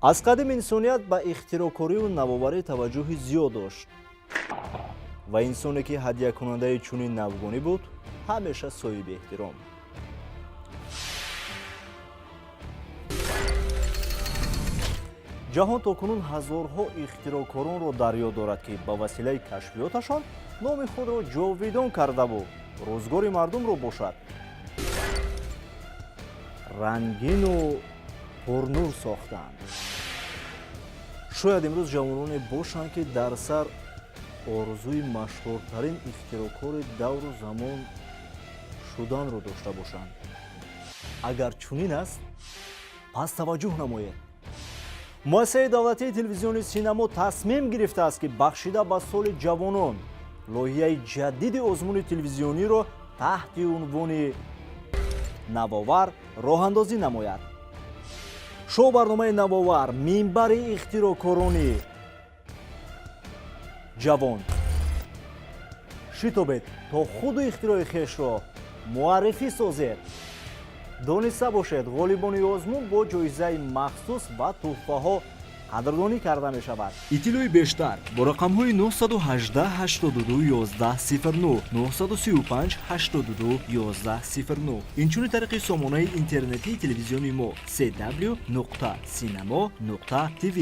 Аз қадим инсоният ба ихтироъкорию навоварӣ таваҷҷӯҳи зиёд дошт ва инсоне, ки ҳадиякунандаи чунин навгонӣ буд, ҳамеша соҳиби эҳтиром. Ҷаҳон то кунун ҳазорҳо ихтироъкоронро дар ёд дорад, ки ба василаи кашфиёташон номи худро ҷовидон кардаву рӯзгори мардумро бошад рангину пурнур сохтанд. Шояд имрӯз ҷавононе бошанд, ки дар сар орзуи машҳуртарин ихтироъкори давру замон шуданро дошта бошанд. Агар чунин аст, пас таваҷҷӯҳ намоед. Муассисаи давлатии телевизиони «Синамо» тасмим гирифтааст, ки бахшида ба соли ҷавонон лоиҳаи ҷадиди озмуни телевизиониро таҳти унвони «Навовар» роҳандозӣ намояд. Шоу барномаи «Навовар» — минбари ихтироъкорони ҷавон. Шитобед, то худу ихтирои хешро муаррифӣ созед. Дониста бошед, ғолибони озмун бо ҷоизаи махсус ва тӯҳфаҳо қадрдонӣ карда мешавад. Иттилои бештар бо рақамҳои 918 82 11 09, 935 82 11 09, инчунин тариқи сомонаи интернетии телевизиони мо cw.cinamo.tv.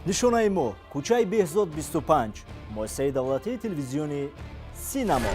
Нишонаи мо: кӯчаи Беҳзод, 25, муассисаи давлатии телевизиони «Синамо».